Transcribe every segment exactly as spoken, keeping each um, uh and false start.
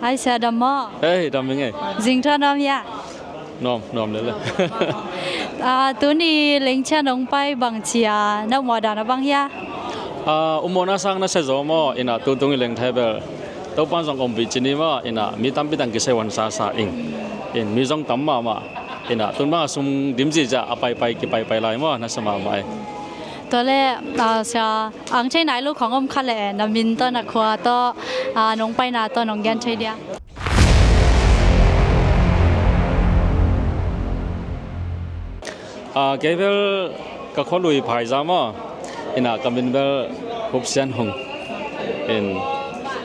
Hai, sia dam maw? Hei, dam ing ei. Zingthuan nuam hia? Nuam, nuam lele. Ah, tuni lengthia nong pai bang cia na muak dan a bang hia? Ah, umona sang na sia zaw maw, ina tutung i lengthia bel Topan zong om bih ci ni maw, ina mi tampi tang kisei wan sasa ing. In mi zong tam mahmah. Ina tun bang a sum dim zihziah a paipai kipaipai lai maw, na sia mahmah ei. Tua le, ah, sia, ang thei nai lo khong om kha le, na min tawh, na khua tawh, ah, nong paina tawh nong gen thei dia? Ah, kei bel ka khua lui Phaiza maw. Ina ka min bel Hup Sian Hung. In,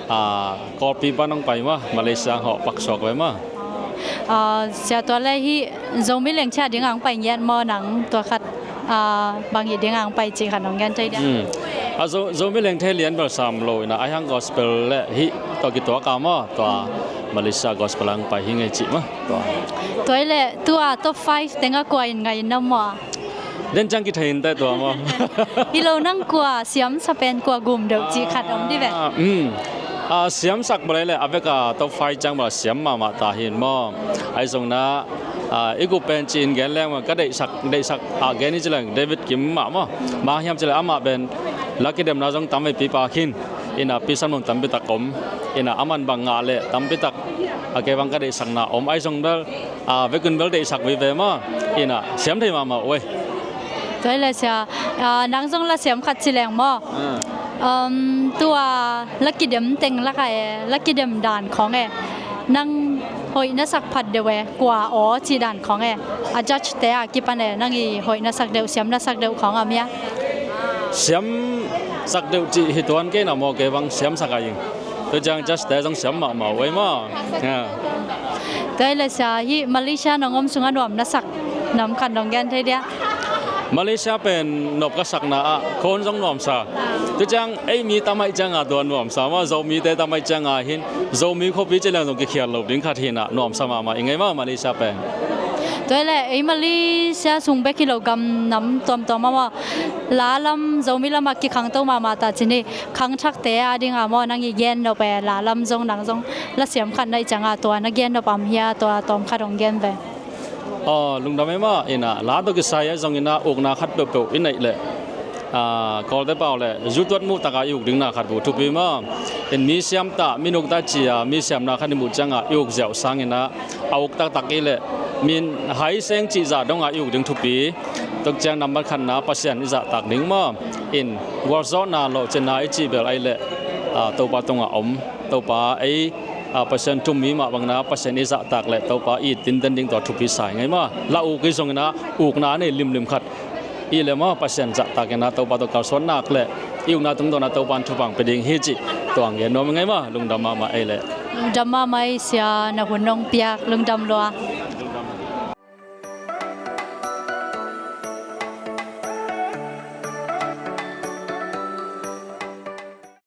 ah, Kawlpi pan hong pai maw, Malaysia hong paksuak ve maw. Ah, sia, tua le hih Zomi lengthia ding ang pai ngiat maw nang, tua khat, ah, bang hi ding ang pai cih khat nong gen thei dia? Hmm. A Zo, Zomi lengthia lian bel sam lo ina, ai hang gospel le hih tua kituak a maw, tua Malaysia gospel ang pai hi ngei cih maw, tua. Tua hi le tua top five teng a kua in ngai in na maw? Den ciang kithei in teh tua maw. Hi lo, nang kua siamsa pen kua gum deuh cih khat om di ve. Ah, mm. Ah, siamsak bel le a vek a top five ciang bel siam mahmah ta hi in maw. Ai zong na, ah, i gup pen ci-in gen leng maw, ka deihsak, deihsak, ah, gen i ci leng David Kim mah maw. Bang hiam ci leng amah pen la kidemna zong tam veipi pa khin. Ina pisan mun tampi tak om. Ina a man bang ngah le tampi tak a kei bang ka deihsakna om. Ai zong bel, ah, vekun bel deihsak vive maw. Ina siam thei mahmah uh ei. Tua hi le sia, ah, nang zong la siam khat ci leng maw. Ah. Um, tua la kidem teng lak a e, la kidem dan khong e, nang hoih na sak phat deuh e, kua aw cih dan khong e, a judge te a kipan e, nang i hoih na sak deuh, siam na sak deuh khong a mia? Siam sak deuh cih hi tuan kei na maw, kei bang siamsak a ing. Tua ciang judge te zong siam mahmah uh ei maw. Ah. Tua hi le sia, hih Malaysia nong om sungah nuam na sak nam khat nong gen thei dia? Malaysia pen nop ka sakna ah khon zong nuamsa. Tua ciang ei mi tam ahih cianga tua nuamsa maw, Zomite tam ahih cianga hin Zomi khuapi ci leng zong kikhial lo ding khat hi ina nuamsa mahmah ing ei maw Malaysia pen. Tua hi le ei Malaysia sung bek hi lo, gam nam tuamtuam ah maw, la lam, Zomi lam ah kikhangto mahmah ta ci ni. Khangthakte a ding a maw, nang i gen nop e, la lam zong, nang zong la siam khat na hih cianga tua na gen nop om hia, tua tawm khat hong gen ve. Aw, lungdam ei maw, ina la tawh kisai a zong ina ukna khat peuhpeuh i neih leh, ah, Kawlte pau le zu tuat muh taka i uk dingna khat uh thupi maw. In mi siam ta, mi nuk ta ci-a mi siamna khat i muh cianga i uk ziau sang ina a uk taktak i leh min hai seng cih zah donga i uk ding thupi. Tuk ciang nambat khatna Pasian i zahtak ding maw. In gualzawhna, lawhcinna i cih bel ahih leh, ah, Topa tungah om. Topa ei, ah, Pasian thummi mah bangna Pasian i zahtak leh Topa i tinten ding tua thupi sa ing ei maw. La uk i zong ina ukna a nei limlim khat i leh maw, Pasian zahtak ina Topa tawh kalsuan nak leh i ukna tungtawna Topa in thupha pia ding hi cih tua hong gen nuam ing ei maw. Lungdam mahmah ei leh. Lungdam mahmah ei sia, na hun nong piak, lungdam lua.